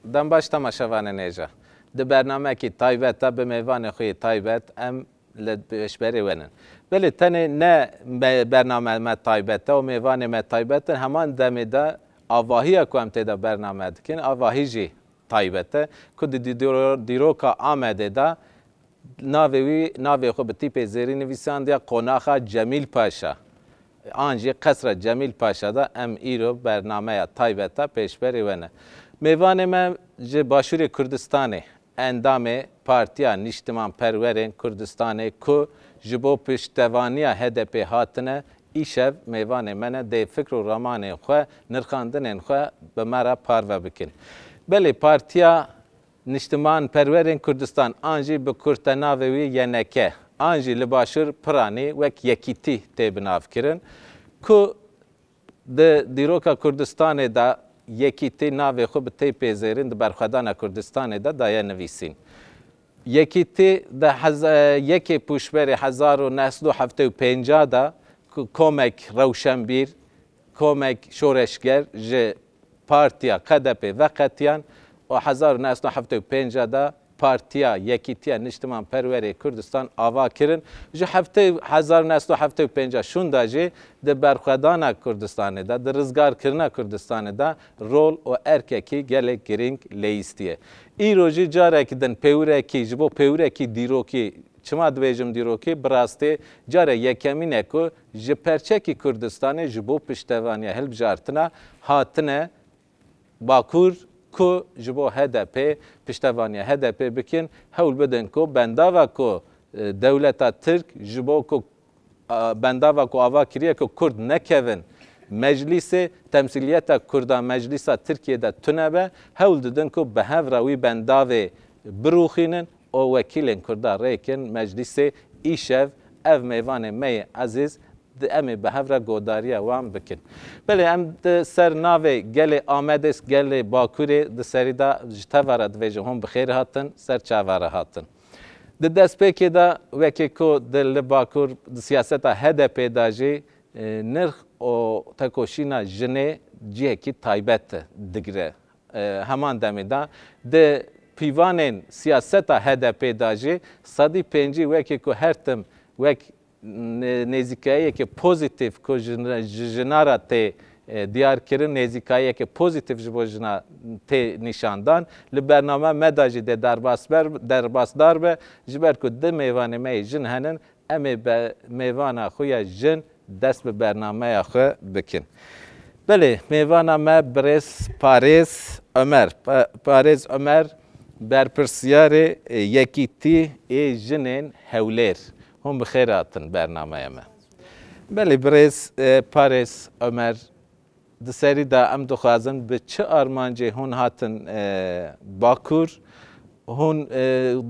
Dem baş temaşevanên hêja. Di bernameyekî taybet de bi mêvanê xwe yê taybet em li pêşberê we nin. Belê tenê ne bername me taybet e û mêvanê me taybet in, heman demê de avahiya ku em tê de bername dikin avahî jî taybet e ku di dîroka Amedê de navê wî navê xwe bi tîpê zêrî nivîsandiye Qonaxa Cemîl Paşa an jî Qesra Cemîl Paşa de em îro bernameya taybet de pêşberê we ne. Mêvanê me ji Başûrê Kurdistanê endamê Partiya Nîştimanperwerên Kurdistanê ku ji bo piştevaniya HDP'ê hatine îşev mêvanê me ne dê fikr û ramanên xwe, nirxandinên xwe bi me re parve bikin. Belê Partiya Niştimanperwerên Kurdistan an jî bi kurtenavê wî YNK an jî li Başûr piranî wek Yekîtî tê binavkirin ku di dîroka Kurdistanê de Yekîtî navê xwe bi teypê zêrîn di berxwedana Kurdistanê de daye nivîsîn. Yekîtî di yekê pûşberê 1975 de komek rewşenbîr, komek şoreşger ji Partiya KDP'ê veqetiyan û 1975 de Partiya Yekîtiya Niştimanperwerê Kurdistan ava kirin. Ji 1975 şûnda jî di berxwedana Kurdistanê de, di rizgarkirina Kurdistanê de rol û erkekî gelek girîng leyîstiye. Îro jî carek din pêwirekî ji bo pêwirekî dîrokî, çima dibêjim dîrokî, bi rastî care yekemîn e ku ji perçekî Kurdistanê ji bo piştevaniya hilbijartina hatine Bakur ku ji bo HDP'ê piştevaniya HDP'ê bikin, hewl bidin ku bendava ku dewleta Tirk ji bo ku bendava ku ava kiriye ku Kurd nekevin meclîsê, temsîliyeta Kurda meclîsa Tirkiyê de tune be, hewl didin ku bi hev re wî bendavê birûxînin û wekîlên Kurda rêkin meclîsê. Îşev ev mêvanê me yê ezîz di em ê bi hev re godariya wan bikin. Belê em di ser navê gelê Amedê, gelê Bakurê di serî de ji teva re dibêjin hûn bi xêr hatin, ser çava re hatin. Di destpêkê de wekî ku di li Bakur di siyaseta HDP'ê de jî nirx û tekoşîna jinê cihekî taybet digire. Heman demê de di pîvanên siyaseta HDP'ê de jî 50% wekî ku her tim wek nêzîkayiyeke pozîtîf ku ji jina re tê diyarkirin, nêzîkayiyeke pozîtîf ji bo jina tê nîşandan. Li bername me de jî dê derbasdar be, ji ber ku di mêvanê me yê jin henin, em ê bi mêvana xwe ya jin dest bi bernameya xwe bikin. Belê, mêvana me birêz Parêz Omer. Parêz Omer berpirsiyarê Yekîtî ê Jinên Hewlêr. Hûn bi xêr hatin bernameya me. Belê birêz Parêz Omer, di serî de em dixwazin bi çi armancê hûn hatin Bakur, hûn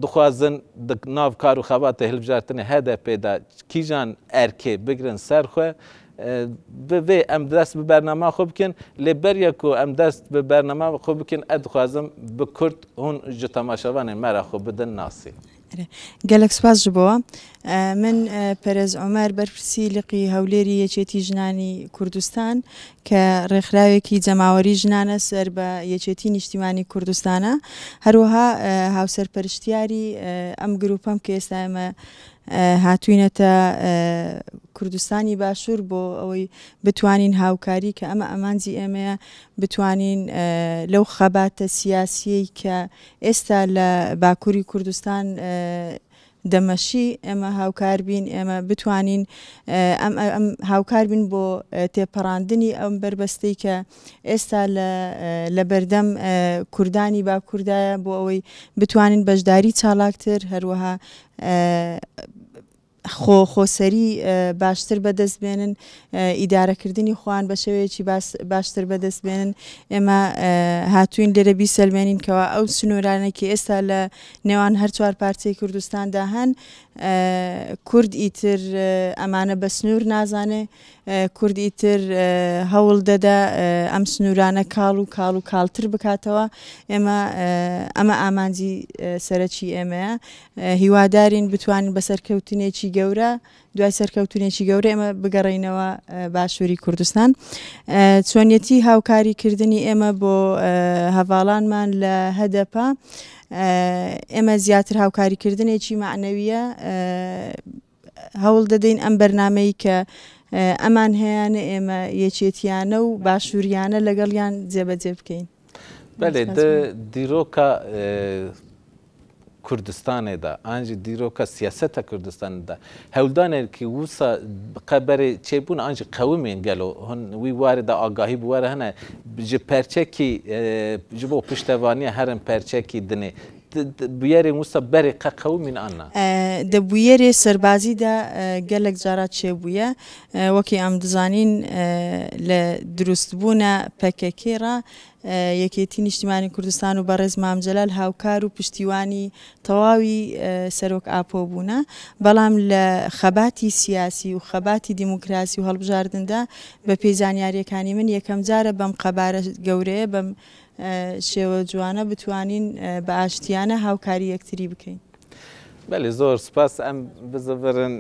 dixwazin di nav kar û xebatê hilbijartinê HDP'ê de kîjan erkê bigirin ser xwe, bi vê em dest bi bernama xwe bikin, lê beriya ku em dest bi bernama xwe bikin ez dixwazim bi kurt hûn ji temaşevanên me re xwe bidin nasîn. Gelek spas ji bo we. Min Perez Omer berpirsî Liqî Hewlêrî Yekêtî Jinanî Kurdistan ke rêxrawekî cemawerî jinan e ser bi Yekêtî Nîştîmanî Kurdistan e. Herwiha hawserperiştiyarî em grûpem ke êsta ême hatûynete Kurdistanî Başûr bo ewey بتوانین هاوکاری کە ئەمە ئامانجی ئێمەیە بتوانین لەو خەباتە سیاسیەی کە ئێستا لە باکوری کوردستان دەمەشی ئێمە هاوکار بین ئێمە بتوانین ئەم ئەم هاوکار بین بۆ تێپەڕاندنی ئەم بەربەستەی کە ئێستا لە لە بەردەم کوردانی باکوردایە بۆ ئەوەی بتوانین بەشداری چالاکتر هەروەها خۆ خۆسەری باشتر بەدەست بێنن، ئیدارەکردنی خۆیان بە شێوەیەکی باشتر بەدەست بێنن. ئێمە هاتووین لێرە بیسەلمێنین کەوا ئەو سنوورانەی کە ئێستا لە نێوان هەر چوار پارچەی کوردستاندا هەن، کورد ئیتر ئەمانە بە سنوور نازانێ، کورد ئیتر هەوڵ دەدا ئەم سنوورانە کاڵ و کاڵ و کاڵتر بکاتەوە. ئێمە ئەمە ئامانجی سەرەکی ئێمەیە. هیوادارین بتوانین بە سەرکەوتنێکی گەورە دوای سەرکەوتونێکی گەورە ئێمە بگەڕێینەوە باشووری کوردستان. چۆنیەتی هاوکاری کردنی ئێمە بۆ هەڤاڵانمان لە هەدەپە ئێمە زیاتر هاوکاری کردنێکی مەعنەویە هەوڵ دەدەین ئەم بەرنامەی کە ئەمان هەیانە ئێمە یەکێتیانە و باشووریانە لەگەڵیان جێبەجێ بکەین. بەلێ دیرۆکا کوردستانێ دا ئان ژی دیرۆکا سیاسەتا کوردستانê da hewldanekî wisa qe berê çêbûn an jî qewimîn gelo hûn wî warê de agahî bi we re hene ji perçekî ji bo piştevaniya herin perçekî dinê bûyerên wisa berê qe qewimîn an na? Di bûyerê serbazî de gelek cara çêbûye. Wekî em dizanîn li dirûstbûna pkk re یەکێتی نیشتیمانی کوردستان و بەڕێز مام جەلال هاوکار و پشتیوانی تەواوی سەرۆک ئاپۆ بوونە، بەڵام لە خەباتی سیاسی و خەباتی دیموکراسی و هەڵبژاردندا بە پێی زانیارییەکانی من یەکەم جارە بەم قەبارە گەورەیە بەم شێوە جوانە بتوانین بە ئاشتیانە هاوکاری یەکتری بکەین. بەلی زۆر سوپاس ئەم بزڤرن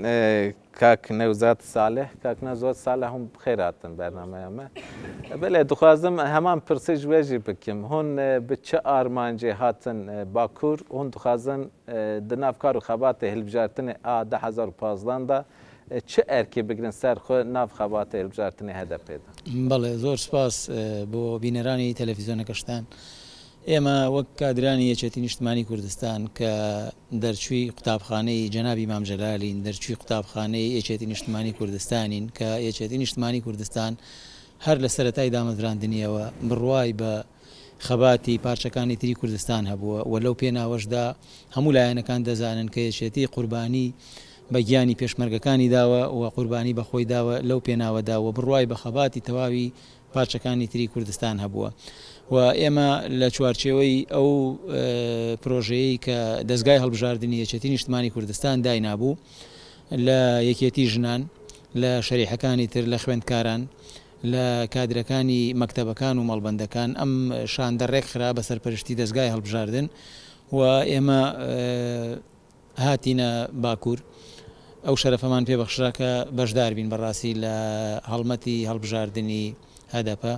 کاک نەوزاد سالح کاک نەوزاد سالح هون بخێر هاتن بەرنامەیا me بەلێ دخوازم هەمان پرسێ ji we jî bikim hûn bi çi armancê hatin Bakur hûn dixwazin di nav kar û xebatê hilbijartinê a 2015 da çi erkê bigirin ser xwe nav xebatê hilbijartinê HDP'ê de؟ بەڵێ زۆر سوپاس بۆ بینەرانی تەلەفیزیۆنەکەشتان. ئێمە وەک کادرانی یەکێتی نیشتمانی کوردستان کە دەرچووی قوتابخانەی جەنابی مام جەلالین، دەرچووی قوتابخانەی یەکێتی نیشتمانی کوردستانین کە یەکێتی نیشتمانی کوردستان هەر لە سەرەتای دامەزراندنیەوە بڕوای بە خەباتی پارچەکانی تری کوردستان هەبووە و لەو پێناوەشدا هەموو لایەنەکان دەزانن کە یەکێتی قوربانی بە گیانی پێشمەرگەکانی داوە و قوربانی بە خۆی داوە لەو پێناوەدا و بڕوای بە خەباتی تەواوی پارچەکانی تری کوردستان هەبووە و ئێمە لە چوارچێوەی ئەو پرۆژەیەی کە دەزگای هەڵبژاردنی یەکێتی نیشتمانی کوردستان داینابوو لە یەکێتی ژنان، لە شەریحەکانی تر، لە خوێندکاران، لە کادرەکانی مەکتەبەکان و مەڵبەندەکان ئەم شاندە ڕێکخرا بە سەرپەرشتی دەزگای هەڵبژاردن و ئێمە هاتینە باکوور ئەو شەرەفەمان پێ بەخشرا کە بەشدار بین بەڕاستی لە هەڵمەتی هەڵبژاردنی هەدەپە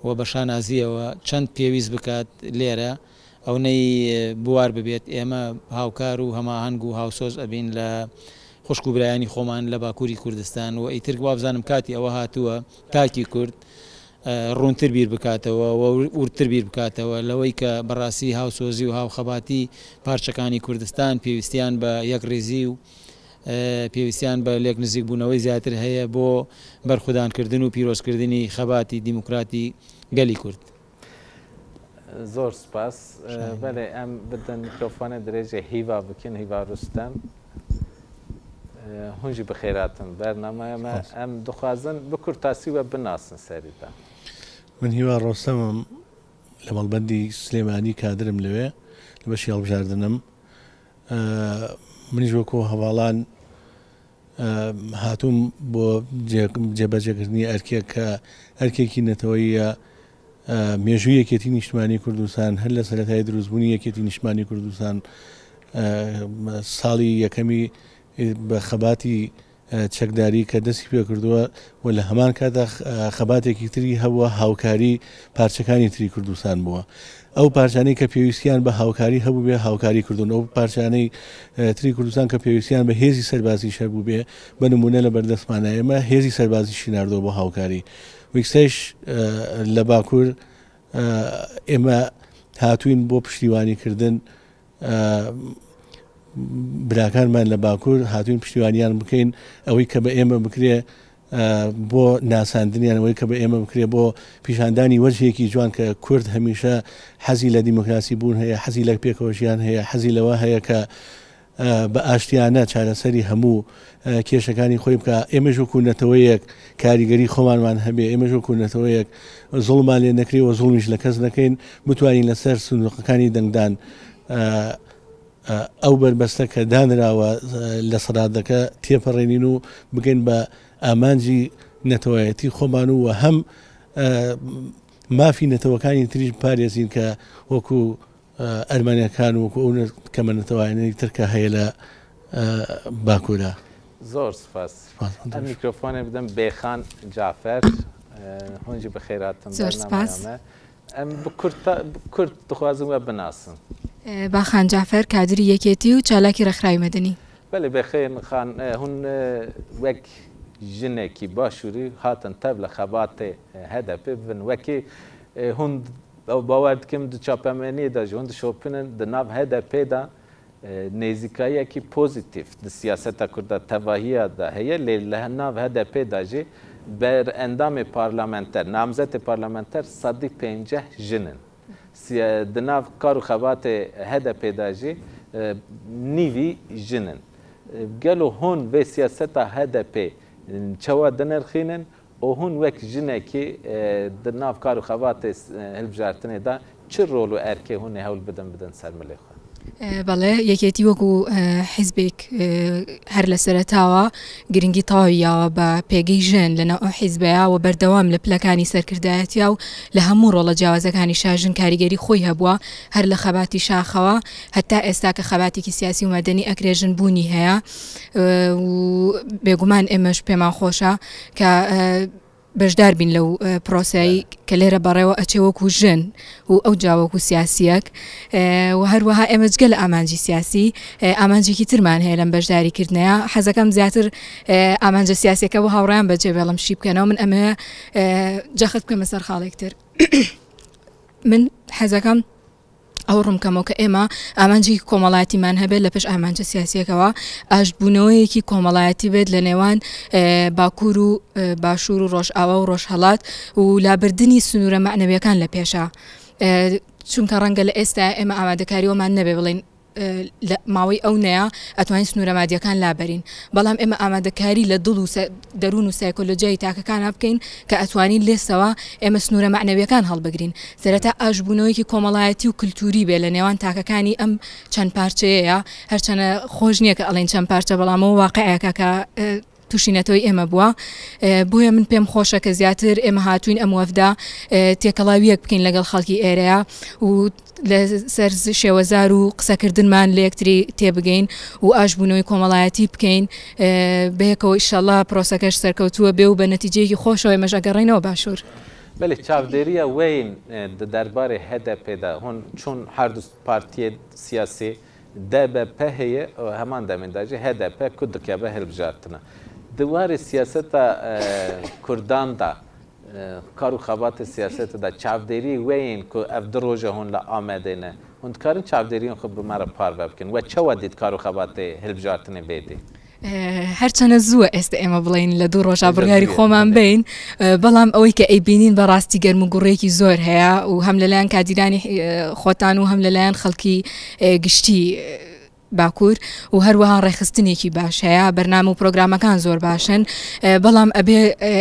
و بە شانازییەوە چەند پێویست بکات لێرە ئەونەی بوار ببێت ئێمە هاوکار و هەماهەنگ و هاوسۆز ئەبین لە خوشک و برایانی خۆمان لە باکووری کوردستان و ئیتر وابزانم کاتی ئەوە هاتووە تاکی کورد ڕوونتر بیر بکاتەوە و وردتر بیر بکاتەوە لەوەی کە بەڕاستی هاوسۆزی و هاوخەباتی پارچەکانی کوردستان پێویستیان بە یەکڕیزی و پێویستیان بە لێک نزیکبوونەوەی زیاتر هەیە بۆ بەرخودانکردن و پیرۆزکردنی خەباتی دیموکراتی گەلی کورد. زۆر سوپاس. بەلێ ئەم بدەن میکرۆفۆنە درێژێ هیوا بکەین هیوا ڕوستەم هون ژی بخێراتن بەرنامەیە مە ئەم دخوازن بکورتاسی وە بناسن سەریدا. من هیوا ڕۆستەمم لە مەڵبەندی سلێمانی کادرم لەوێ لە بەشی هەڵبژاردنم منیش وەکو هەواڵان هاتووم بۆ جێبەجێکردنی ئەرکێک کە ئەرکێکی نەتەوەییە، مێژووی یەکێتی نیشتمانی کوردستان هەر لە سەرەتای دروستبوونی یەکێتی نیشتمانی کوردستان ساڵی یەکەمی بە خەباتی چەکداری کە دەستی پێکردووە و لە هەمان کاتدا خەباتێکی تری هەبووە هاوکاری پارچەکانی تری کوردستان بووە. ئەو پارچانەی کە پێویستیان بە هاوکاری هەبووبێ هاوکاری کردوون، ئەو پارچانەی تری کوردستان کە پێویستیان بە هێزی سەربازیش هەبووبێ بە نموونە لە بەردەستمانە ئێمە هێزی سەربازیشی ناردووە بۆ هاوکاری ویکسەش لە باکوور ئێمە هاتووین بۆ پشتیوانیکردن براکانمان لە باکوور هاتوین پشتیوانیان بکەین ئەوەی کە بە ئێمە بکرێ بۆ ناساندنیان ئەوەی کە بە ئێمە بکرێ بۆ پیشاندانی وەجهێکی جوان کە کورد هەمیشە حەزی لە دیموکراسی بوون هەیە حەزی لە پێکەوە ژیان هەیە حەزی لەوە هەیە کە بە ئاشتیانە چارەسەری هەموو کێشەکانی خۆی بکە ئێمەش وەکو نەتەوەیەک کاریگەری خۆمانمان هەبێ ئێمەش وەکو نەتەوەیەک زوڵمان لێ نەکرێ و زوڵمیش لە کەس نەکەین بتوانین لەسەر سندوقەکانی دەنگدان ئەو بەربەستە کە دانراوە لە سەرادەکە تێپەڕێنین و بگەین بە ئامانجی نەتەوایەتی خۆمان و هەم مافی نەتەوەکانی تریش بپارێزین کە وەکو ئەرمەنەکان وەکو ئەو کەمە نەتەوایانەی تر کە هەیە لە باکوورە. زۆر سوپاس. ئەم میکرۆفۆنێ بدەم بێخان جافەر هونجی بەخێراتم زۆر سپاس. ئەم کورت دخوازم وە بناسم. باخان جافەر کادری یەکێتی و چالاکی ڕێکخراوی مەدەنی. بەلێ بێخێن خان هون وەک ژنێکی باشووری هاتن تەv لە خەباتێ هەدەپێ ببن وەکی هون باوەر دکم di çapemeniyê de jî hûn dişopînin di nav HDP'ê de nêzîkayiyekî pozîtîf di siyaseta Kurd de tevahiya de heye lê li nav HDP'ê de jî ber endamê parlamenter namzetê parlamenter sedî pênceh jin in. Di nav kar û xebatê HDP'ê de jî nîvî jin in. Gelo hûn vê siyaseta HDP'ê çawa dinirxînin û hûn wek jinekî di nav kar û xebatê hilbijartinê de çi rol û erkê hûn ê hewl bidin bidin ser milê xwe؟ بەڵێ یەکێتی وەکو حیزبێک هەر لە سەرەتاوە گرنگی تەواوی یاوە بە پێگەی ژن لەناو ئەو حیزبەیا و بەردەوام لە پلەکانی سەرکردایەتیا و لە هەموو ڕۆڵە جیاوازەکانی شا ژن کاریگەری خۆی هەبووە هەر لە خەباتی شاخەوە هەتا ئێستا کە خەباتێکی سیاسی و مەدەنی ئەکرێ ژن بوونی هەیە و بێگومان ئێمەش پێمان خۆشە کە بەشدار بین لەو پرۆسەی کە لێرە بەڕێوە ئەچێ وەکو ژن و ئەوجا وەکو سیاسیەک و هەروەها ئێمە جگە لە ئامانجی سیاسی ئامانجێکی ترمان هەیە لەم بەشداری کردنەیە حەزەکەم زیاتر ئامانجە سیاسیەکە بۆ هاوڕێیان بەجێ بێڵم شی بکەنەوە من ئەمەوێ جەخت بکەمە سەر خاڵێک تر من حەزەکەم ئەوە ڕوون بکەمەوە کە ئێمە ئامانجێکی کۆمەڵایەتیمان هەبێت لە پشت ئامانجە سیاسیەکەوە ئاشتبوونەوەیەکی کۆمەڵایەتی بێت لە نێوان باکوور و باشوور و ڕۆژئاوا و ڕۆژهەڵات و لابردنی سنوورە مەعنەویەکان لە پێشە چونکە ڕەنگە لە ئێستا ئێمە ئامادەکاریەوەمان نەبێ بڵێین لە ماوەی ئەو نەیە ئەتوانین سنوورە مادیەکان لابەرین بەڵام ئێمە ئامادەکاری لە دڵ و دەروون و سایکۆلۆجیای تاکەکانا بکەین کە ئەتوانین لێسەوە ئێمە سنوورە مەعنەویەکان هەڵبگرین سەرەتا ئاشبوونەوەیەکی کۆمەڵایەتی و کلتوری بێ لە نێوان تاکەکانی ئەم چەند پارچەیەیە هەرچەنە خۆش نییە کە ئەڵێن چەند پارچە بەڵام ئەوە واقعێکە کە تووشی نەتەوەی ئێمە بووە بۆیە من پێم خۆشە کە زیاتر ئێمە هاتوین ئەم وەفدە تێکەڵاویەک بکەین لەگەڵ خەڵکی ئێرەیە و لەسەر شێوەزار و قسەکردنمان لە یەکتری تێبگەین و ئاشبوونەوەی کۆمەڵایەتی بکەین بەیەکەوە ئیشەڵا پرۆسەکەش سەرکەوتووە بێ و بە نەتیجەیەکی خۆشەوە ئێمەش ئەگەڕێینەوە باشوور. بەلێ چاودێریە وین di derbarê HDP'ê de hûn çûn her du partiyê siyasî DBP heye û heman demê de jî HDP ku dikeve hilbijartina. Di warê siyaseta Kurdan de Kar û xebatê siyasetê de çavdêriyê we yên ku ev du roj e hûn li Amedê ne, hûn dikarin çavdêriyên xwe bi me re parve bikin? We çawa dît kar û xebatê hilbijartinê vê dê? هەرچەنە زووە ئێستە ئێمە بڵێین لە دوو ڕۆژا بڕیاری خۆمان بەین، بەڵام ئەوەی کە ئەیبینین بەڕاستی گەرموگوڕییەکی زۆر هەیە و هەم لەلایەن کادیرانی خۆتان و هەم لەلایەن خەڵکی گشتی باکوور و هەروەها ڕێکخستنێکی باش هەیە، بەرنامە و پرۆگرامەکان زۆر باشن، بەڵام ئەبێ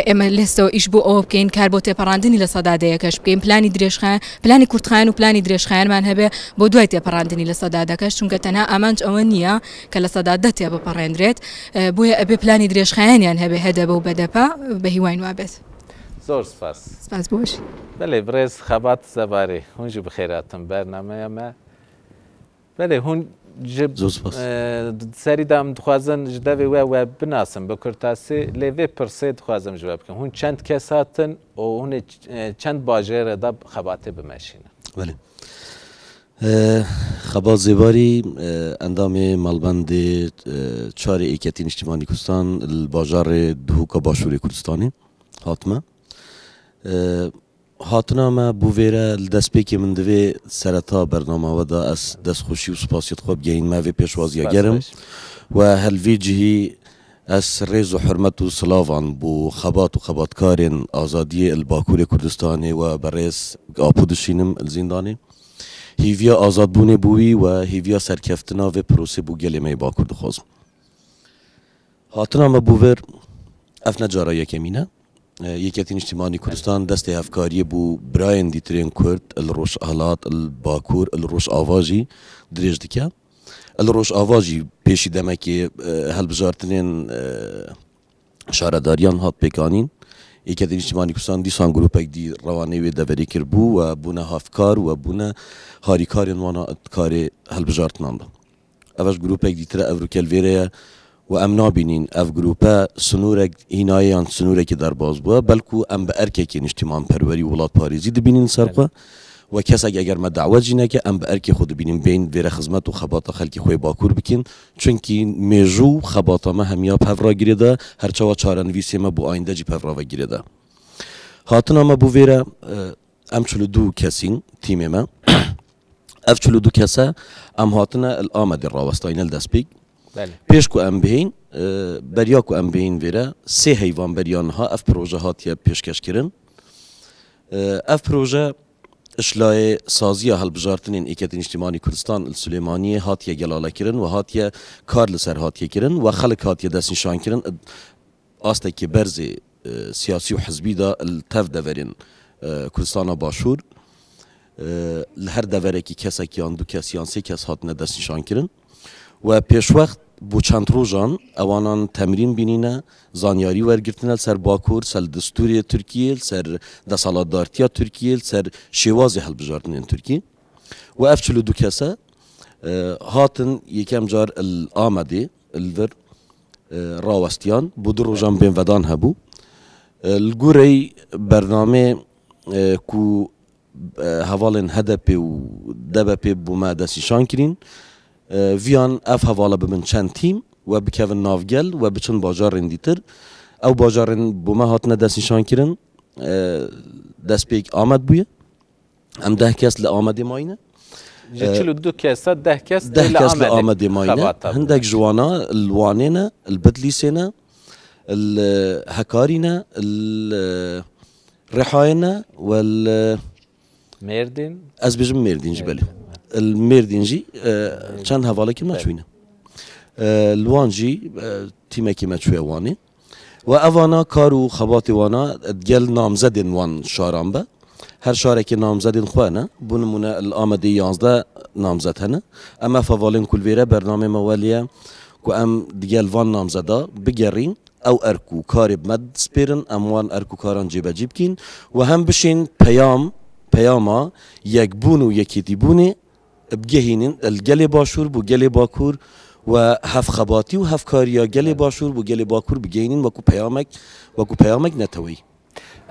ئێمە لێستەوە ئیش بۆ ئەوە بکەین کار بۆ تێپەڕاندنی لە سەدا دەیەکەش بکەین، پلانی درێژخایەن، پلانی کورتخایەن و پلانی درێژخایەنمان هەبێ بۆ دوای تێپەڕاندنی لە سەدا دەکەش، چونکە تەنها ئامانج ئەوە نییە کە 10% تێبپەڕێنرێت، بۆیە ئەبێ پلانی درێژخایەنیان هەبێ هەدەبە و بەدەپە، بە هیواین وابێت. زۆر سپاس. سپاس بۆش. بەلێ بڕێز خەبات زەباری هون ژی بخێراتن بەرنامەیە مە. بەلێ هون ji زۆر سپاس. سەری دا em dixwazin ji devê we we binasin bi kurtasî lê vê pirsê dixwazim ji we bikim. Hûn çend kes hatin û hûn ê çend bajêre da xebatê bimeşînin? Belê. Xebat Zêbarî endamê malbendê çarê Êketî Niştîmanî Kurdistan li bajarê Duhoka Başûrê Kurdistanê hatime. Hatina me bo vêre li destpêkê min divê sereta bernama we de ez destxweşî û spasiyê xwe bigihînime vê pêşwaziya gerim we her li vê cihî ez rêz û hurmet û silavan bo xebat û xebatkarên azadiyê li Bakurê Kurdistanê we berêz Apo dişînim li zîndanê. Hêviya azadbûnê bo wî we hêviya serkeftina vê prosê bo gelê me yê Bakur dixwazim. Hatina me bo vir ev ne cara yekemîn e. Yeketî Niştîmanî Kurdistan destê hevkariyê bo birayên dîtirên Kurd li Rojhilat, li Bakur, li Rojava jî dirêj dike. Li Rojava jî pêşî demekê hilbijartinên şaredariyan hat pêkanîn. Yeketî Niştîmanî Kurdistan dîsan grûpek dî rewanê wê deverê kiribû û bûne hevkar û bûne harîkarên wan a di karê hilbijartinan de. Ev ji grûpek dîtir e ev rûke li vêre ye. و ئەم نابینین ئەڤ گروپە سنورەک هینایە یان سنورەکی دەرباز بووە بەلکو ئەم بە ئەرکێکی نیشتیمان پەروەری و وڵات پارێزی دبینین سەر خوە و کەسەک ئەگەر مە دەعوەت ژی نەکە ئەم بە ئەرکی خو دبینین بێین ڤێرە خزمەت و خەباتە خەلکی خوەی باکور بکین چونکی مێژوو و خەباتە مە هەمیا پەڤ را گرێدا هەرچەوا چارەنویسێ مە بو ئایندە جی پەڤ راڤە گرێدا هاتنا مە بو ڤێرە ئەم 42 کەسین تیمێ مە ئەڤ 42 کەسە ئەم هاتنە ال ئامەدێ ڕاوەستاینە ال دەسپێک پێش کو ئەم بێین بەریا کو ئەم بێین ڤێرە سێ هەیڤان بەریا نها ئەڤ پرۆژە هاتیە پێشکەش کرن ئەڤ پرۆژە ئشلایێ سازییا هەلبژارتنێن ئێکەتی نیشتیمانی کوردستان ال سولێمانیێ هاتیە گەلالە کرن و هاتیە کار لسەر هاتیە کرن و خەلک هاتیە دەسنیشان کرن ئاستێکی بەرزێ سیاسی و حزبی دا تەڤ دەڤەرێن کوردستانا باشوور لە هەر دەڤەرێکی کەسەک یان دوو کەس یان سێ کەس هاتنە دەستنیشان کرن و پێشوەخت بۆ چەند ڕۆژان ئەوانان تەمرین بینینە زانیاری وەرگرتنە سەر باکوور سەر دستوورێ تورکیە سەر دەسەڵاتدارتیا تورکیە سەر شێوازی هەڵبژاردنێن تورکی و ئەڤ 42 کەسە هاتن یەکەم جار ئامەدێ لڤر ڕاوەستیان بۆ دوو ڕۆژان بێنڤەدان هەبوو li gorey bernamê ku hevalên HDP û DBP bo me destnîşan kirîn viyan ev hevala bibin çend tîm we bikevin nav gel we biçin bajarên dîtir ew bajarên bo me hatine destnîşan kirin destpêk Amed bûye. Em deh kes li Amedê mayîne. Ji 42 kesa deh kes deh kes li Amedê mayîne. Hindek ji wana li Wanê ne, li Bidlîsê ne, li Hekarî ne, li Rihayê ne we li Mêrdîn. Ez bêjim Mêrdîn jî belê. Li Mêrdîn jî çend hevalekî me çûyne. Li wan jî tîmekî me çûye Wanê. We evana kar û xebatê wana digel namzedên wan şaran be. Her şarekê namzedên xwe hene. Bo nimûne li Amedê 11 namzed hene. Em ev hevalên ku li vêre bernameyê me welê ye ku em digel van namzeda bigerîn ew erk û karê bi me dispêrin em wan erk û karan cêbecî bikîn û hem bişên peyam peyama yekbûn û yekêtîbûnê bigehînin li gelê Başûr bo gelê Bakur we hevxebatî û hevkariya gelê Başûr bo gelê Bakur bigehînin wekû peyamek wekû peyamek neteweyî.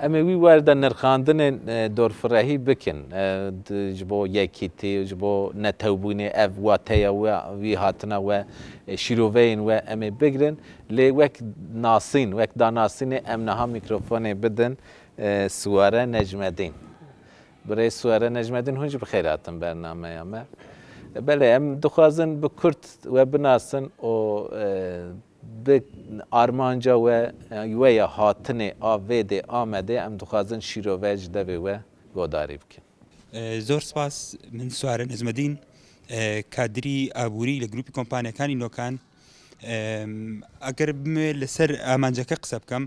Em ê wî werde nirxandinên dorfirehî bikin ji bo yekîtî û ji bo netewbûnê ev wateya we wî hatina we şîroveyên we em ê bigirin lê wek nasîn wek danasînê em niha mîkrofonê bidin Siware Necmedîn. Birêz Suwere Necmedîn hûn jî bi xêr hatin bernameya me. Belê em dixwazin bi kurt we binasin û bi armanca we we ya hatinê a vê dê Amedê em dixwazin şîrove ji devê we godarî bikin. Zor spas min Suwere Necmedîn kadrî aborî li grûpî kompanyakanî Nokan ئەگەر بمەوێت لەسەر ئامانجەکە قسە بکەم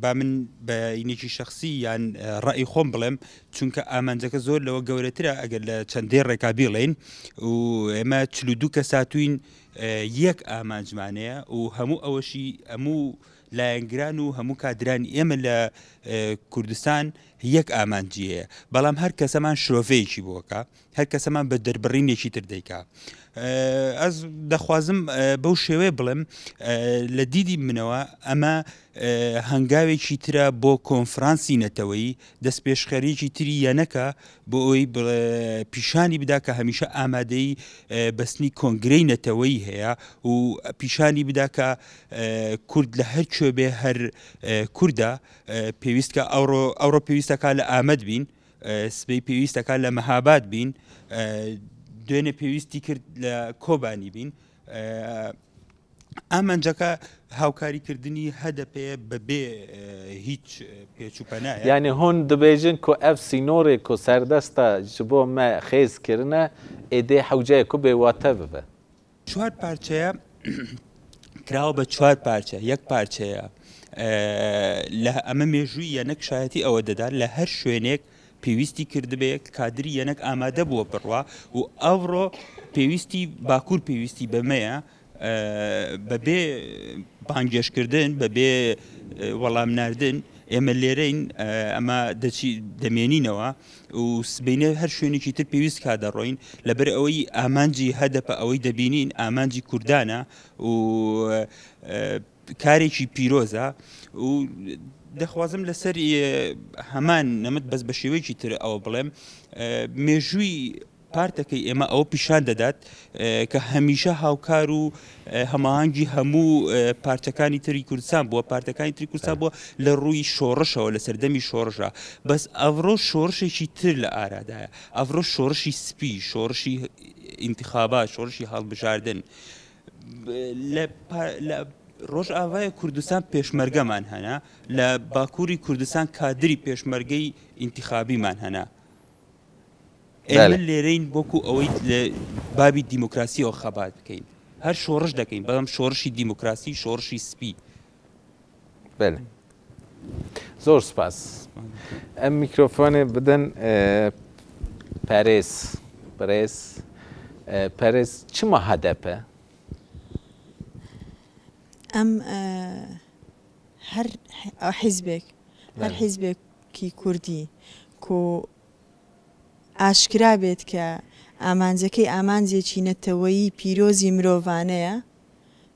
با من بە ئینێکی شخصی یان ڕئی خۆم بڵێم چونکە ئامانجەکە زۆر لەوە گەورەترە ئەگەر لە چەندێ ڕێکا بیڵێن و ئێمە 42 کەس هاتوین یەک ئامانجمانەیە و هەموو ئەوەشی هەموو لایەنگران و هەموو کادرانی ئێمە لە کوردستان یەک ئامانجی هەیە بەڵام هەر کەسەمان شرۆڤەیەکی بۆکە هەر کەسەمان بە دەربڕینێکی تر دەیکا. ئەز دەخوازم بەو شێوەیە بڵێم لە دیدی منەوە ئەمە هەنگاوێکی ترە بۆ کۆنفرانسی نەتەوەیی دەستپێشخەریی تری یەنەکە بۆ ئەوی پیشانی بدا کە هەمیشە ئامادەی بەستنی کۆنگرەی نەتەوەیی هەیە و پیشانی بدا کە کورد لە هەر کوێ بێ هەر کوردە پێویستکە ئەوڕۆ ئەوڕۆ پێویستەکە لە ئامەد بین سبەی پێویستەکە لە مەهاباد بین دوێنێ پێویستی کرد لە کۆبانی بین ئامانجەکە هاوکاریکردنی هەدەپەیە بەبێ هیچ پێچ و پەنایە. یانی هون دبێژن ku ev sînorê ku serdesta ji bo me xêz kirine êdê hewceye ku bêwate bibe. چوار پارچەیە کراوە بە چوار پارچە یەک پارچەیە لە ئەمە مێژووی یەنەک شایەتی ئەوە دەدات لە هەر شوێنێک پێویستی کردبێ کادری یەنەک ئامادە بووە بڕوا و ئەوڕۆ پێویستی باکوور پێویستی بەمەیە بەبێ بانگێشکردن بەبێ وەڵام ناردن. ئێمە لێرەین ئەمە دەچی دەمێنینەوە و سبەینێ هەر شوێنێکی تر پێویست کا دەڕۆین لەبەر ئەوەی ئامانجی هەدەپە ئەوەی دەبینین ئامانجی کوردانە و کارێکی پیرۆزە و دەخوازم لەسەر هەمان نەمت بەس بە شێوەیەکی تر ئەوە بڵێم مێژووی پارتەکەی ئێمە ئەوە پیشان دەدات کە هەمیشە هاوکار و هەماهەنگی هەموو پارچەکانی تری کوردستان بووە پارتەکانی تری کوردستان بووە لە ڕووی شۆڕشەوە لە سەردەمی شۆڕشە بەس ئەڤڕۆ شۆڕشێکی تر لە ئارادایە ئەڤڕۆ شۆڕشی سپی شۆڕشی ئینتخابات شۆڕشی هەڵبژاردن لە ڕۆژئاڤای کوردستان پێشمەرگەمان هەنە لە باکووری کوردستان کادری پێشمەرگەی ئینتخابیمان هەنە ئێمە لێرەین وەکو ئەوەی لە بابی دیموکراسیەوە خەبات بکەین هەر شۆڕش دەکەین بەڵام شۆڕشی دیموکراسی شۆڕشی سپی. بەلێ زۆر سپاس ئەم میکرۆفۆنێ بدەن پەرێز بەرێز پەرێز چما هەدەپە؟ ئەم هەر حیزبێک هەر حیزبێکی کوردی کو ئاشکرا بێت کە ئامانجەکەی ئامانجێکی نەتەوەیی پیرۆزی مرۆڤانەیە،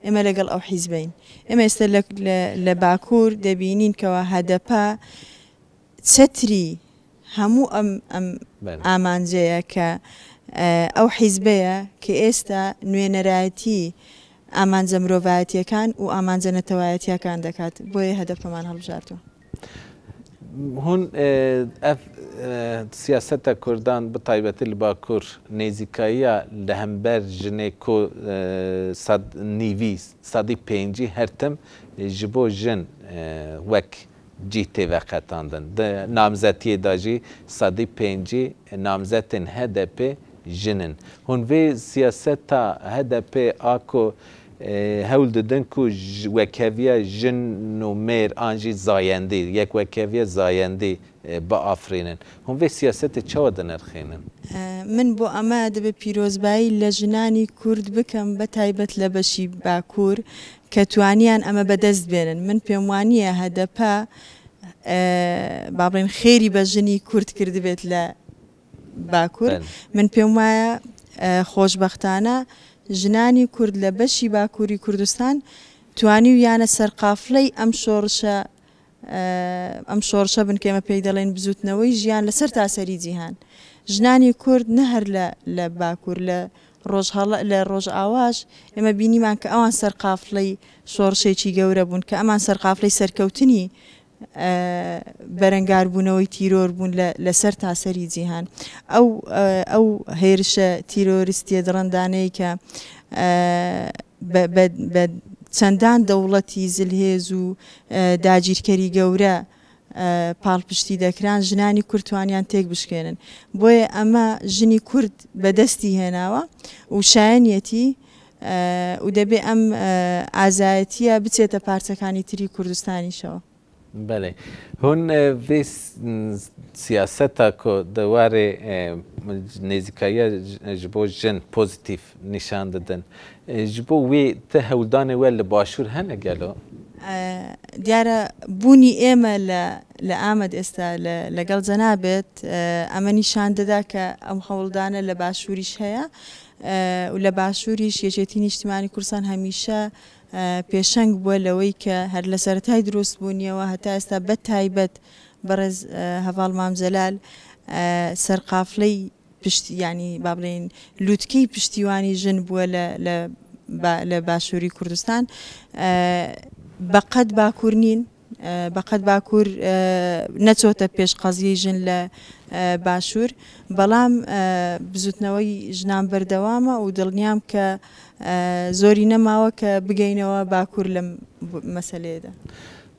ئێمە لەگەڵ ئەو حیزبەین. ئێمە ئێستا لە باکوور دەبینین کەوا هەدەپە چەتری هەموو ئەم ئەم ئامانجەیە کە ئەو حیزبەیە کە ئێستا نوێنەرایەتی ئامانجە مرۆڤایەتییەکان و ئامانجە نەتەوایەتییەکان دەکات، بۆیە هەدەپەمان هەڵبژاردووە. هون ئەڤ سیاسەتە کوردان bi taybetî li Bakur nêzîkayiya li hember jinê ku sed nîvî sedî pêncî her tim ji bo jin wek cîh tê veqetandin. Di namzetiyê de jî 50% namzetên HDP'ê jin in. Hûn vê siyaseta HDP'ê a ku hewl didin ku wekheviya jin û mêr an jî zayendî, yek wekheviya zayendî biafirînin. Hûn vê siyasetê çawa dinirxînin? من بۆ ئەمە دەبێ پیرۆزبایی لە ژنانی کورد بکەم بە تایبەت لە بەشی باکوور کە توانیان ئەمە بەدەست بێنن. من پێموانییە هەدەپە با بڵێین خێری بە ژنی کورد کردبێت لە باکور من پێم وایە خۆشبەختانە ژنانی کورد لە بەشی باکوری کوردستان توانیویانە سەرقافلەی ئەم شۆڕشە ئەم شۆڕشە بن کە ئێمە پێی دەڵێین بزوتنەوەی ژیان لە سەرتاسەری جیهان ژنانی کورد نە هەر لە لە باکور لە ڕۆژهەڵە لە ڕۆژئاواش ئێمە بینیمان کە ئەوان سەرقافلەی شۆڕشێکی گەورە بوون کە ئەمان سەرقافلەی سەرکەوتنی بەرەنگاربوونەوەی تیرۆر بوون لە سەرتاسەری جیهان. ئەو ئەو هێرشە تیرۆریستیە دڕندانەی کە بە چەندان دەوڵەتی زلهێز و داگیرکەری گەورە پاڵپشتی دەکران، ژنانی کورد توانیان تێک بشکێنن. بۆیە ئەمە ژنی کورد بەدەستی هێناوە و شایەنیەتی و دەبێ ئەم ئازایەتییە بچێتە پارچەکانی تری کوردستانیشەوە. بەلێ هون vê siyaseta ku di warê nêzîkayiya ji bo jin pozîtîf nîşan didin, ji bo wê ti hewldanê we li Başûr hene gelo? دیارە بوونی ئێمە لە لە ئامەد ئێستا لەگەڵ جەنابت ئەمە نیشان دەدا کە ئەم هەوڵدانە لە باشووریش هەیە. و لە باشووریش یەکێتی نیشتیمانی کوردستان هەمیشە پێشەنگ بووە لەوەی کە هەر لە سەرەتای دروست بوونیەوە هەتا ئێستا بە تایبەت بەڕێز هەڤاڵ مام جەلال سەرقافلەی پشت یانی با بڵێین لوتکەی پشتیوانی ژن بووە لە لە لە باشووری کوردستان بەقەد باکوور نین بەقەد باکوور نەچۆتە پێش قەزیەی ژن لە باشوور، بەڵام بزوتنەوەی ژنان بەردەوامە و دڵنیام کە زۆری نەماوە کە بگەینەوە باکوور لەم مەسەلەیەدا.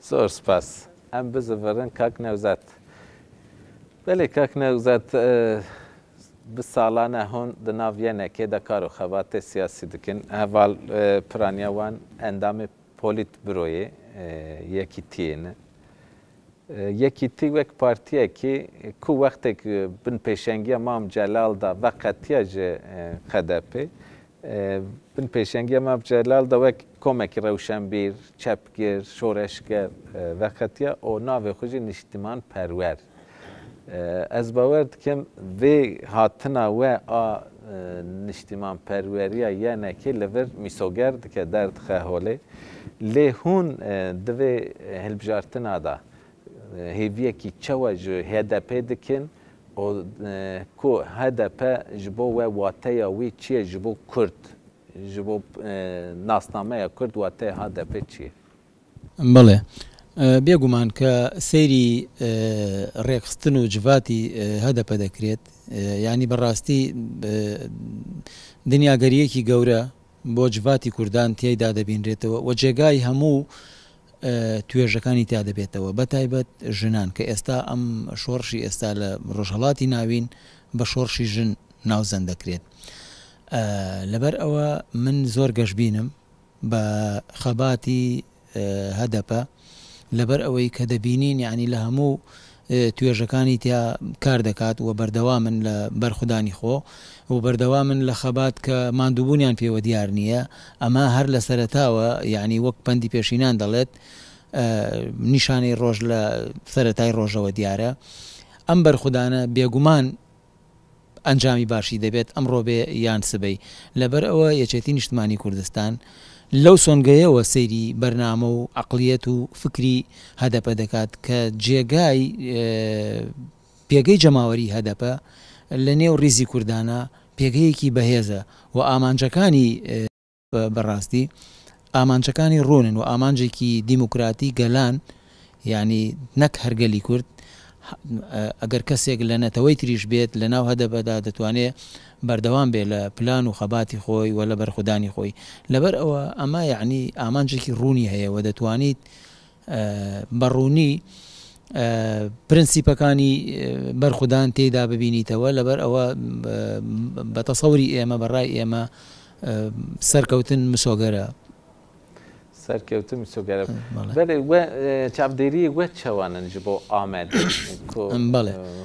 زۆر سپاس. ئەم بزڤرن کاک نەوزاد. بەلێ کاک نەوزاد bi salane hûn di nav YNKê de kar û xebatê siyasî dikin. Heval piraniya wan endamê Polîtburoyê Yekîtiyê ne. Yekîtî wek partiyekî ku wextek bin pêşengiya Mam Celal de veqetiya ji HDP'ê. بن پێشەنگیە مام جەلال دە وەک کۆمێکی ڕەوشەنبیر، چەپگر، شۆرەشگەر ڤەخەتیە ئۆ ناڤێ خو ژی نیشتیمان پەروەر. ئەز باوەر دکەم ڤێ هاتنا وە ئا نیشتیمان پەروەریە یەنەکێ لە ڤر میسۆگەر دکە دەردخە هۆلێ. لێ هوون دڤێ هلبژارتنا دا هێڤیەکی چەوە ژ هەدەپێ دکن û ku HDP ji bo we wateya wî çi ye ji bo Kurd, ji bo nasnameya Kurd wateya HDP çi ye? بەڵێ بێگومان کە سەیری ڕێکخستن و جڤاتی هەدەپە دەکرێت یانی بەڕاستی دنیاگەرییەکی گەورە بۆ جڤاتی کوردان تیایدا دەبینرێتەوە و جێگای هەموو توێژەکانی تیا دەبێتەوە بە تایبەت ژنان کە ئێستا ئەم شۆڕشی ئێستا لە ڕۆژهەڵاتی ناوین بە شۆڕشی ژن ناوزەند دەکرێت لەبەر ئەوە من زۆر گەشبینم بە خەباتی هەدەپە لەبەر ئەوەی کە دەبینین یانی لە هەموو توێژەکانی تیا کار دەکات و بەردەوامن لە بەرخودانی خۆ و بەردەوامن لە خەبات کە ماندووبوونیان پێوە دیار نییە ئەمە هەر لە سەرەتاوە یانی وەک پەندی پێشینان دەڵێت نیشانەی ڕۆژ لە سەرەتای ڕۆژەوە دیارە ئەم بەرخودانە بێگومان ئەنجامی باشی دەبێت ئەمڕۆ بێ یان سبەی، لەبەر ئەوە یەکێتی نیشتمانی کوردستان لەو سۆنگەیەوە سەیری بەرنامە و عەقڵیەت و فکری هەدەپە دەکات کە جێگای پێگەی جەماوەری هەدەپە لە نێو ڕیزی کوردانا پێگەیەکی بەهێزە و ئامانجەکانی بەڕاستی ئامانجەکانی ڕوونن و ئامانجێکی دیموکراتی گەلان یانی نەک هەر گەلی کورد ئەگەر کەسێک لە نەتەوەی تریش بێت لە ناو هەدەپەدا دەتوانێت بەردەوام بێت لە پلان و خەباتی خۆی و لە بەرخودانی خۆی لەبەر ئەوە ئەمە یعنی ئامانجێکی ڕوونی هەیە و دەتوانیت بە ڕوونی پرنسیپەکانی بەرخودان تێیدا ببینیتەوە، لەبەر ئەوە بە تەسەوری ئێمە، بە ڕای ئێمە سەرکەوتن مسۆگەرە. سەرکەوتن مسۆگەرە. بەلێ وە چاودێرییەک وە چەوانن ji bo Amedê ku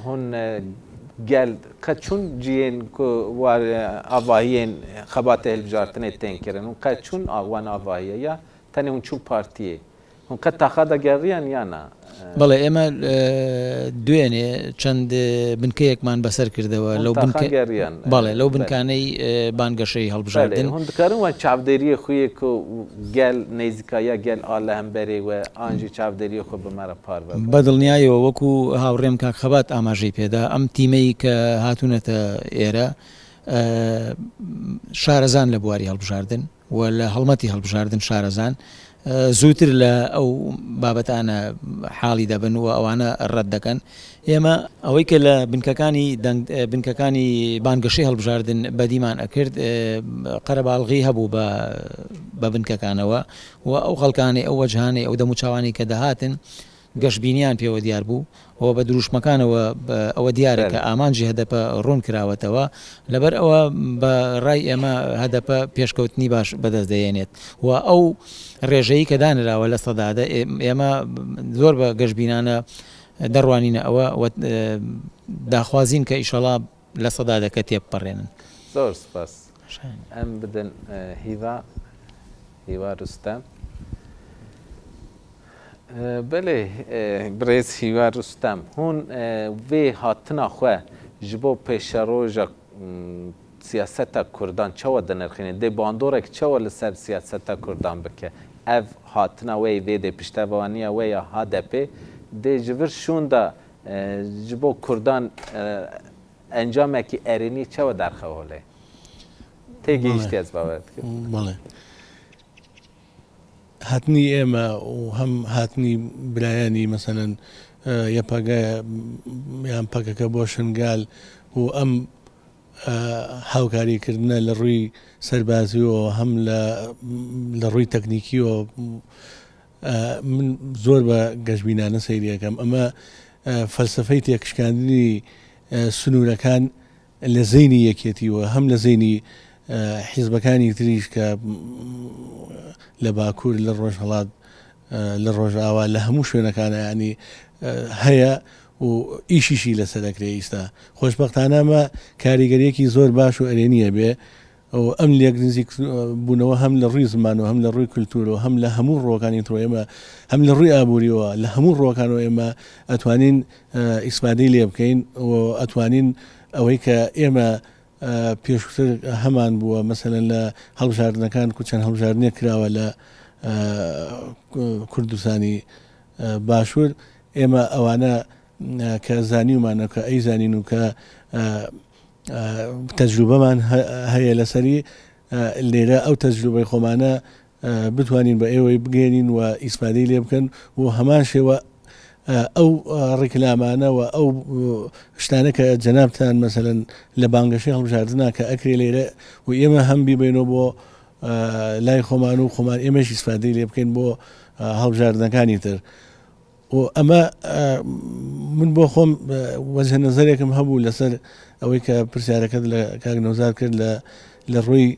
hûn gel qet çûn ciyên ku war avahiyên xebatê hilbijartinê tên kirin hûn qet çûn wan avahiye ya Tenê hûn çûn partiyê. Hûn qet taxa de geriyan ya na? بەڵێ ئێمە دوێنێ چەند بنکەیەکمان بەسەر کردەوە لەو بنکە گەریان بەڵێ لەو بنکانەی بانگەشەی هەڵبژاردن. هون دکارن وە چاودێریە خویە کو گەل نێزیکایە گەل ئا لە هەمبەرێ وە ئانژی چاودێریە خو بە مە رە پارڤە بکەن. بە دڵنیایەوە وەکو هاوڕێم کاک خەبات ئاماژەی پێدا ئەم تیمەی کە هاتوونەتە ئێرە شارەزان لە بواری هەڵبژاردن، و لە هەڵمەتی هەڵبژاردن شارەزان زووتر لە ئەو بابەتانە حاڵی دەبن و ئەوانە ڕەت دەکەن. ئێمە ئەوەی کە لە بنکەکانی دەنگ بنکەکانی بانگەشەی هەڵبژاردن بەدیمان ئەکرد قەرەباڵغی هەبوو بە بە بنکەکانەوە و ئەو خەڵکانەی ئەو وەجهانەی ئەو دەموچاوانەی کە دەهاتن گەشبینیان پێوە دیار بوو و بە دروشمەکانەوە ئەوە دیارە کە ئامانجی هەدەپە ڕوون کراوەتەوە، لەبەر ئەوە بە ڕای ئێمە هەدەپە پێشکەوتنی باش بەدەست دەهێنێت و ئەو ڕێژەی کە دانراوە 10% ئێمە زۆر بە گەشبینانە دەڕوانینە ئەوە و داخوازین کە ئیشەڵا 10% تێبپەڕێنن. زۆر سپاس. ئەم بدن هیوا هیوا ڕوستەم. بەلێ برێز هیوا ڕوستەم هون vê hatina xwe ji bo pêşeroja siyaseta Kurdan çawa dinirxînin? Dê bandorek çawa li ser siyaseta Kurdan bike? Ev hatina wê vê dê piştevaniya wê ya HDP'ê dê ji vir şûnda ji bo Kurdan encamekî erênî çawa derxe holê? Têgihîştî ez bawer dikim. بەڵێ. هاتنی ئێمە و هەم هاتنی برایانی مەسەلەن یەپەگە یان پەکەکە بۆ شنگال و ئەم هاوکاریکردنە لە ڕووی سەربازیەوە هەم لە ڕووی تەکنیکیەوە من زۆر بە گەشبینانە سەیریەکەم ئەمە فەلسفەی تێکشکاندنی سنوورەکان لە زەینی یەکێتی و هەم لە زەینی حیزبەکانی تریش کە لە باکوور، لە ڕۆژهەڵات، لە ڕۆژئاوا، لە هەموو شوێنەکانە یانی هەیە و ئیشیشی لەسەر ئەکرێ ئیستا. خۆشبەختانە ئەمە کاریگەرییەکی زۆر باش و ئەرێنی ئەبێ. و ئەم لێک نزیک بوونەوە هەم لە ڕووی زمانەوە هەم لە ڕووی کولتوورەوە هەم لە هەموو ڕووەکانی ترەوە ئێمە هەم لە ڕووی ئابووریەوە لە هەموو ڕووەکانەوە ئێمە ئەتوانین ئیسفادەی لێ بکەین و ئەتوانین ئەوەی کە ئێمە پێشووتر هەمان بووە مەسەلەن لە هەڵبژاردنەکان کو چەند هەڵبژاردنێک کراوە لە کوردستانی باشوور ئێمە ئەوانە کە زانیومانە کە ئەیزانین و کە تەجروبەمان هەیە لەسەری لێرە ئەو تەجروبەی خۆمانە بتوانین بە ئێوەی بگەێنین و ئیسفادەی لێ بکەن و هەمان شێوە ئەو ڕیکلامانە و ئەو شتانە کە جەنابتان مەسەلەن لە بانگەشەی هەڵبژاردنا کە ئەکرێ لێرە و ئێمە هەم بیبەینەوە بۆ لای خۆمان و خۆمان ئێمەش ئیسفادەی لێ بکەین بۆ هەڵبژاردنەکانی تر و ئەمە من بۆ خۆم وەجهە نەزەرێکم هەبوو لەسەر ئەوەی کە پرسیارەکەت لە کاک نەوزاد کرد لە لە ڕووی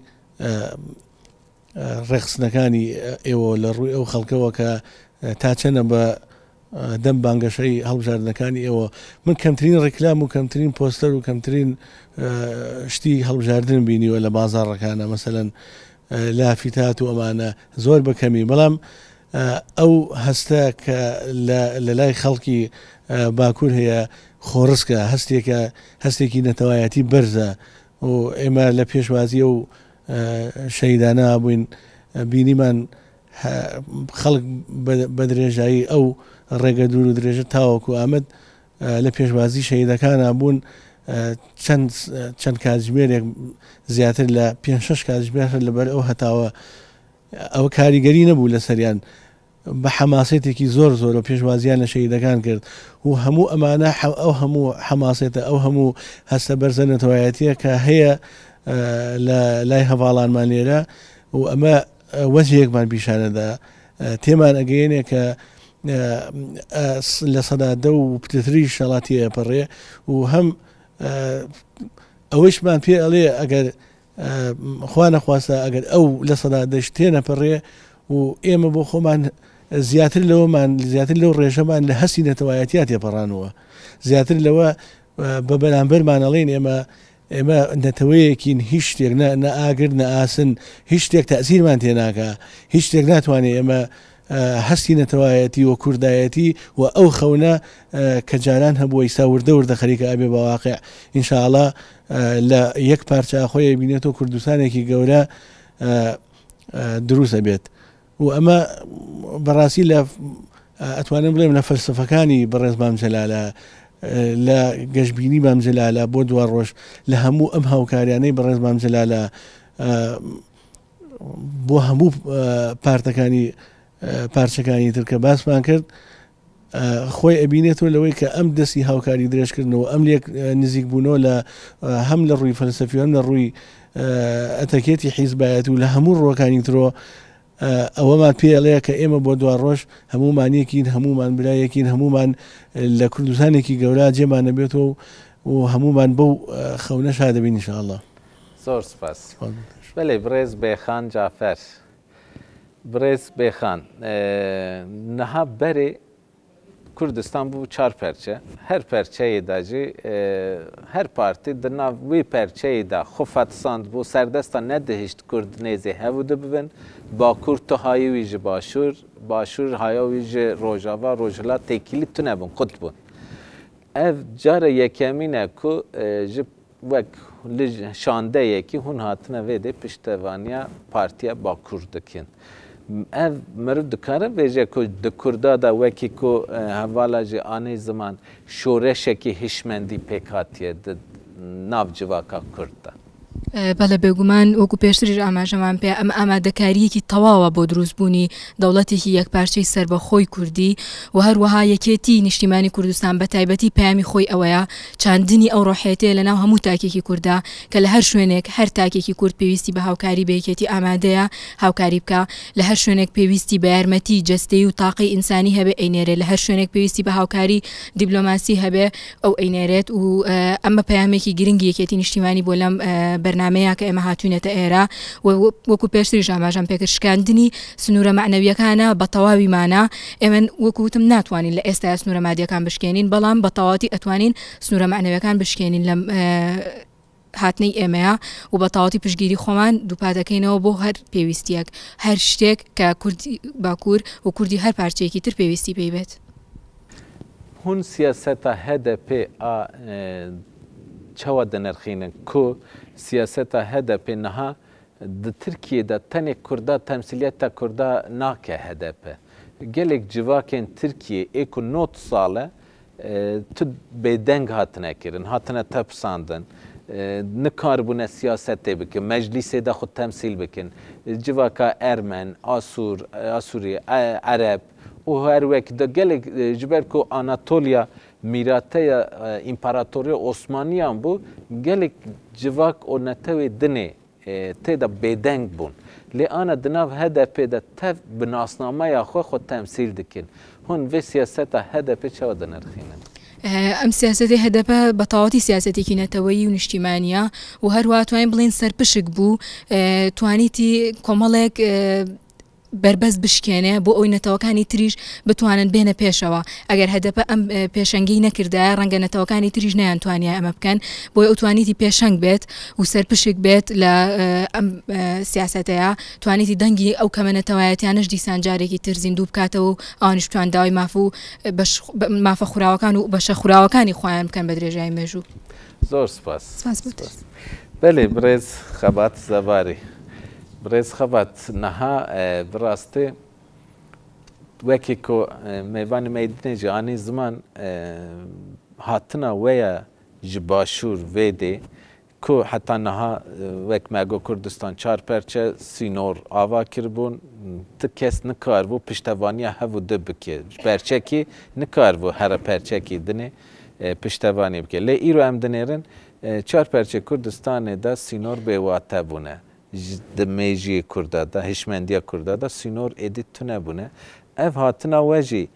ڕێکخستنەکانی ئێوە لە ڕووی ئەو خەڵکەوە کە تا چەنە بە دەم بانگەشەی هەڵبژاردنەکانی ئێوە من کەمترین ڕیکلام و کەمترین پۆستەر و کەمترین شتی هەڵبژاردن بینیوە لە بازاڕەکانە مەسەلەن لافیتات و ئەمانە زۆر بە کەمی بەڵام ئەو هەستە کە لە لای خەڵکی باکوور هەیە خۆڕسکە هەستێکە هەستێکی نەتەوایەتی بەرزە و ئێمە لە پێشوازی ئەو شەهیدانە بووین بینیمان خەڵک بە درێژایی ئەو ڕێگە دوور و درێژە تاوەکو ئامەد لە پێشوازی شەهیدەکانا بوون چەند چەند کاتژمێرێک زیاتر لە پێ شش کاتژمێر لەبەر ئەو هەتاوە ئەوە کاریگەری نەبوو لەسەریان بە حەماسەتێکی زۆر زۆرەوە پێشوازیان لە شەهیدەکان کرد و هەموو ئەمانە ئەو هەموو حەماسەتە ئەو هەموو هەستە بەرزە نەتەوایەتیە کە هەیە لە لای هەڤاڵانمان لێرە و ئەمە وەجهێکمان پیشانەدا تێمان ئەگەیەنێ کە 10% و پتری شەڵا تێئەپەڕێ و هەم ئەوەیشمان پێ ئەڵێ ئەگەر خوا نەخواستە ئەگەر ئەو 10% تێنەپەڕێ و ئێمە بۆ خۆمان زیاتر لەوەمان زیاتر لەو ڕێژەمان لە هەستی نەتەوایەتیا تێپەڕانووە زیاتر لەوە بە بەرامبەرمان ئەڵێن ئێمە ئێمە نەتەوەیەکین هیچ شتێک نە نە ئاگر نە ئاسن هیچ شتێک تەئسیرمان تێناکا هیچ شتێک ناتوانێ ئێمە هەستی نەتەوایەتی و کوردایەتی و ئەو خەونە کە جاران هەبووە ئیستا وردە وردە خەریکە ئەبێ بە واقع ئینشاءاللە لە یەک پارچە خۆی ئەبینێتەوە کوردستانێکی گەورە دروست ئەبێت و ئەمە بەڕاستی لە ئەتوانم بڵێم لە فەلسەفەکانی بەڕێز مام جەلالە لە گەشبینی مام جەلالە بۆ دوا ڕۆژ لە هەموو ئەم هاوکاریانەی بەڕێز مام جەلالە بۆ هەموو پارتەکانی پارچەکانی تر کە باسمان کرد خۆی ئەبینێتەوە لەوەی کە ئەم دەستی هاوکاری درێژکردنەوە ئەم لێک نزیک بوونەوە لە هەم لە ڕووی فەلسەفی هەم لە ڕووی ئەتەکێتی حیزبایەت و لە هەموو ڕووەکانی ترۆ ئەوەمان پێ ئەڵێ کە ئێمە بۆ دوا ڕۆژ هەموومان یەکین هەموومان برایەکین هەموومان لە کوردستانێکی گەورە جێمان نەبێتەوە و هەموومان بەو خەونە شادەبین ان شاء اللە. زۆر سپاس. بەلێ بڕێز بێخان جافەر. بڕێز بێخان نها بەرێ کوردستان بوو چار پەرچە هەر پەرچەیێ دا جی هەر پارتی di nav wê perçeyê da xwe fetisand bû serdesta nedihişt kurd nêzê hev û di bibin bakur tu hayê wî ji başûr başûr haya wî ji rojava rojhilat têkilî tunebûn qut bûn ev cara yekemîn e ku ji Wek li şandeyekî hûn hatine vê dê piştevaniya Partiya Bakur dikin. Ev meriv dikare bêje ku di Kurda de wekî ku hevala jî anî ziman şoreşekî hişmendî pêk hatiye di nav civaka Kurd de. بەڵێ بێگومان وەکو پێشتریش ئاماژەمان پێ ئەمە ئامادەکارییەکی تەواوە بۆ دروستبوونی دەوڵەتێکی یەکپارچەی سەربەخۆی کوردی و هەروەها یەکێتی نیشتیمانی کوردستان بە تایبەتی پەیامی خۆی ئەوەیە چاندنی ئەو ڕۆحیەتەیە لە ناو هەموو تاکێکی کوردا کە لە هەر شوێنێک هەر تاکێکی کورد پێویستی بە هاوکاری بە یەکێتی ئامادەیە هاوکاری بکا لە هەر شوێنێک پێویستی بە یارمەتی جەستەیی و تاقی ئینسانی هەبێ ئەینێرێ لە هەر شوێنێک پێویستی بە هاوکاری دیبلۆماسی هەبێ ئەو ئەینێرێت و ئەمە پەیامێکی گرنگی یەکێتی نیشتیمانی بۆ لەم بەرنامەیە کە ئێمە هاتوینەتە ئێرە و وەکو پێشتریش ئاماژەم پێکرد شکاندنی سنوورە مەعنەویەکانە بە تەواوی مانا ئێمە وەکو وتم ناتوانین لە ئێستایا سنوورە مادیەکان بشکێنین بەڵام بە تەواوەتی ئەتوانین سنوورە مەعنەویەکان بشکێنین لەم. هاتنەی ئێمەیە و بە تەواوەتی پشتگیری خۆمان دووپاتەکەینەوە بۆ هەر پێویستیەک، هەر شتێک کە کوردی باکوور و کوردی هەر پارچەیەکی تر پێویستی پێی بێت. هون سیاسەتا HDP a çawa dinirxînin ku siyaseta HDP niha di Tirkiyê de tenê Kurda temsîliyeta Kurda nake HDP. Gelek civakên Tirkiyê ê ku 90 sal e tu bêdeng hatine kirin, hatine tepisandin, nikaribûne siyasetê bikin, meclîsê de xwe temsîl bikin. Civaka Ermen, Asûr, Asûrî, Ereb û her wek de gelek ji ber ku Anatoliya mîrateya Împaratoriya Osmaniyan bû, gelek civak û netewê dinê tê de bêdeng bûn. Lê ana di nav HDP'ê de tev bi nasnameya xwe xwe temsîl dikin. Hûn vê siyaseta HDP'ê çawa dinirxînin? ئەم سیاسەتەی هەدەپە بە تەواوەتی سیاسەتێکی نەتەوەیی و نیشتیمانییە و هەروەها توانین بڵێین سەرپشک بوو، توانیتی کۆمەڵێک بەربەست بشکێنێ بۆ ئەوەی نەتەوەکانی تریش بتوانن بێنە پێشەوە، ئەگەر هەدەپە ئەم پێشەنگیی نەکردایە ڕەنگە نەتەوەکانی تریش نەیانتوانیایە ئەمە بکەن، بۆیە ئەو توانیتی پێشەنگ بێت و سەرپشک بێت لە ئەم سیاسەتەیا، توانیتی دەنگی ئەو کەمە نەتەوایەتیانەش دیسان جارێکی تر زیندوو بکاتەوە و ئەوانیش بتوان داوای ماف و بەش مافە خوراوەکان و بەشە خوراوەکانی خۆیان بکەن بە درێژایی مێژوو. زۆر سپاس. سپاس بۆ تۆش. بەلێ برێز خەبات زەباری. برێز خەبات نها bi rastî wekî ku mêvanê me yê dinê jî anî ziman hatina we ya ji başûr vê dê ku heta niha wek me got Kurdistan çar perçe sînor ava kiribûn, ti kes nikaribû piştevaniya hev û di bike. Ji perçekî nikaribû here perçekî dinê piştevanî bike. Lê îro em dinêrin çar perçe Kurdistanê de sînor bêwate bûne. Ji di mêjiyê Kurda de, hişmendiya Kurda de sînor êdî tune bûne. Ev hatina we jî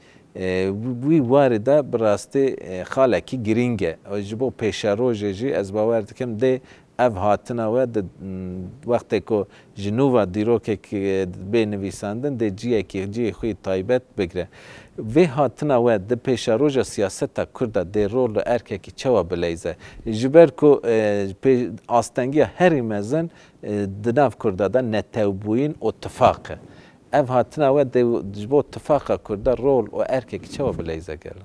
wî warê de bi rastî xalekî girîng e. Ji bo pêşerojê jî ez bawer dikim dê ev hatina we di wextê ku ji nû ve dîrokek bê nivîsandin dê ciyekî ciyê xwe yê taybet bigire. Vê hatina we di pêşeroja siyaseta Kurd de dê rol û erkekî çawa bileyze? Ji ber ku astengiya herî mezin di nav Kurda de netewbûyîn û tifaq e. Ev hatina we dê ji bo tifaqa Kurda rol û erkekî çawa bileyze gelo?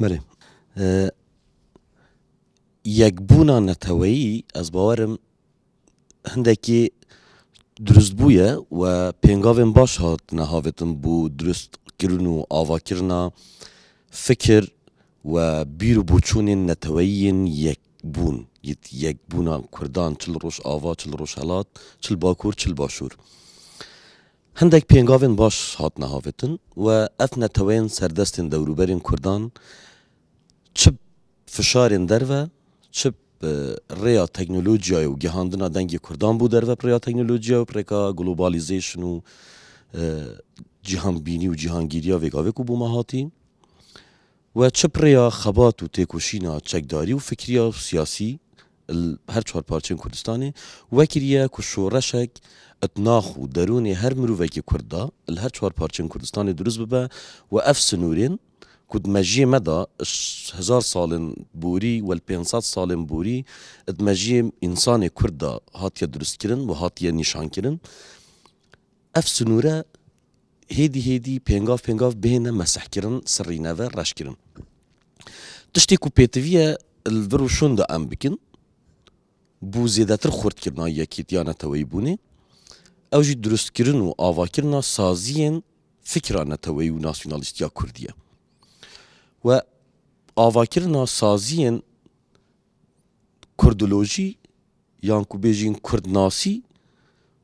Belê. Yekbûna neteweyî ez bawer im hindekî dirust bûye û pêngavên baş hatine havêtin bo dirustkirin û avakirina fikir û bîr û boçûnên neteweyî yên yekbûn, yekbûna Kurdan çi li Rojava, çi li Rojhelat, çi li Bakur, çi li Başûr. Hindek pêngavên baş hatine havêtin û ev neteweyên serdestên dewrûberên Kurdan çi Fişarên derve çi bi rêya teknolojiyayê û gihandina dengê Kurdan bo derve bi rêya teknolojiyayê û bi rêka globalîzation û cîhanbînî û cîhangîriya vê gavê ku bo me hatî we çi bi rêya xebat û têkoşîna çekdarî û fikriya û siyasî li her çar parçeyên Kurdistanê we kiriye ku şoreşek di nax û derûnê her mirovekî Kurd de li her çar parçeyên Kurdistanê dirust bibe û ev sinûrên ku di mejiyê me de ji hezar salên borî wel 500 salên borî di mejiyê însanê Kurd de hatiye dirustkirin û hatiye nîşankirin, ev sinûre hêdî hêdî pêngav pêngav bihêne mesihkirin, sirrîneve, reşkirin. Tiştê ku pêtiviye li vir û şûn de em bikin, bo zêdetir xurtkirina yekîtiya neteweyîbûnê, ew jî dirustkirin û avakirina saziyên fikra neteweyî û nasyonalîstiya kurdî ye. We avakirina saziyên kurdolojî yan ku bêjîn kurdnasî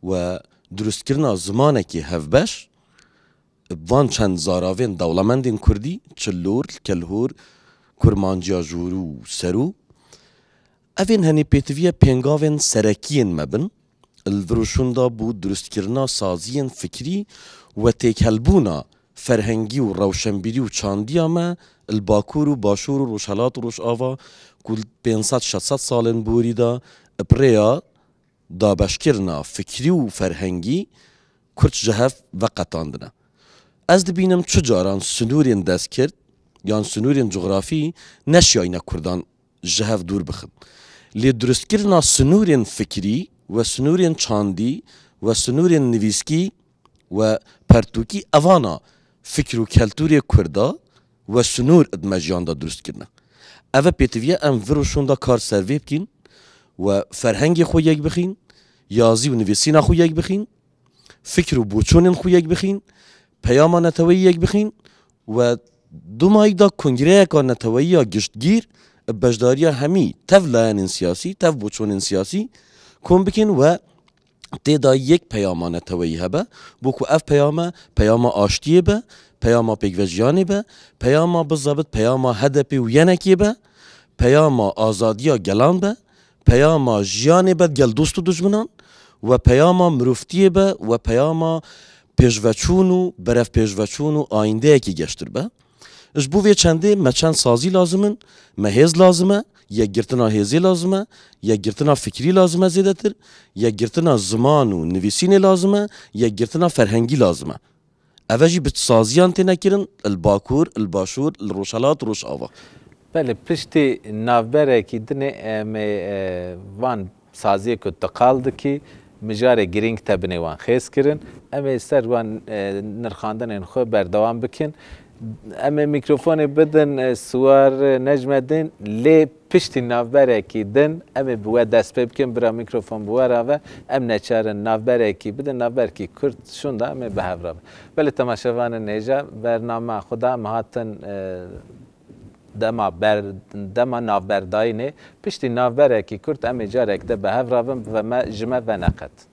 we dirustkirina zimanekî hevbeş bi van çend zaravên dewlemendên kurdî, çi lor, kelhor, kurmanciya jorû û serû, Evên henî pêtiviye pêngavên serekiyên me bin, li vir û şûnda bo dirustkirina saziyên fikrî we têkelbûna ferhengî û rewşenbîrî û çandiya me li Bakur û Başûr û Rojhelat û Rojava ku li 500 600 salên borî de bi rêya dabeşkirina fikrî û ferhengî Kurd ji hev veqetandine. Ez dibînim çi caran sinûrên destkird yan sinûrên cografî neşiyayne Kurdan ji hev dûr bixin. Lê dirustkirina sinûrên fikrî we sinûrên çandî we sinûrên nivîskî we pertûkî evana fikr û keltûrê kurda we sinûr di me jiyan de dirust kirine. Eve pêtiviye em vir û şûnda kar ser vê bikîn we ferhengê xwe yek bixîn, yazî û nivîsîna xwe yek bixîn, fikr û boçûnên xwe yek bixîn, peyama neteweyî yek bixîn we du mayî de kongreyeka neteweyî ya giştgîr bi beşdariya hemî tev layenên siyasî, tev boçûnên siyasî kom bikîn we tê de yek peyama neteweyî hebe bo ku ev peyame peyama aştiyê be, peyama pêkvejiyanê be, peyama bizebit peyama HDP'ê û YNK'ê be, peyama azadiya gelan be, peyama jiyanê be gel dost û dijminan we peyama mirovtiyê be we peyama pêşveçûn û berevpêşveçûn û ayîndeyekî geştir be. Ji bo vê çendê me çend sazî lazim in, me hêz lazim e, yekgirtina hêzê lazim e, yekgirtina fikrî lazim e zêdetir, yekgirtina ziman û nivîsînê lazim e, yekgirtina ferhengî lazim e. Eve jî bi saziyan têne kirin li Bakur, li Başûr, li Rojhelat û Rojava. Belê, piştî navberekî dinê em ê van Saziyê ku tu qal dikî, mijarê girîng te binê wan xêz kirin. Em ê ser wan nirxandinên xwe berdewam bikin. Em ê mîkrofonê bidin Siwar Necmedîn lê piştî navberekî din em ê bi we dest pê bikin. Bira mîkrofon bi we re ve. Em neçar in navberekî bidin. Navberekî kurt şûnda em ê bi hev re bin. Belê temaşevanên hêja bernama xwe da em hatin Dema ber dema navberdayînê, piştî navberekî kurt em ê carek de bi hev re bin, bi me ji me veneqet.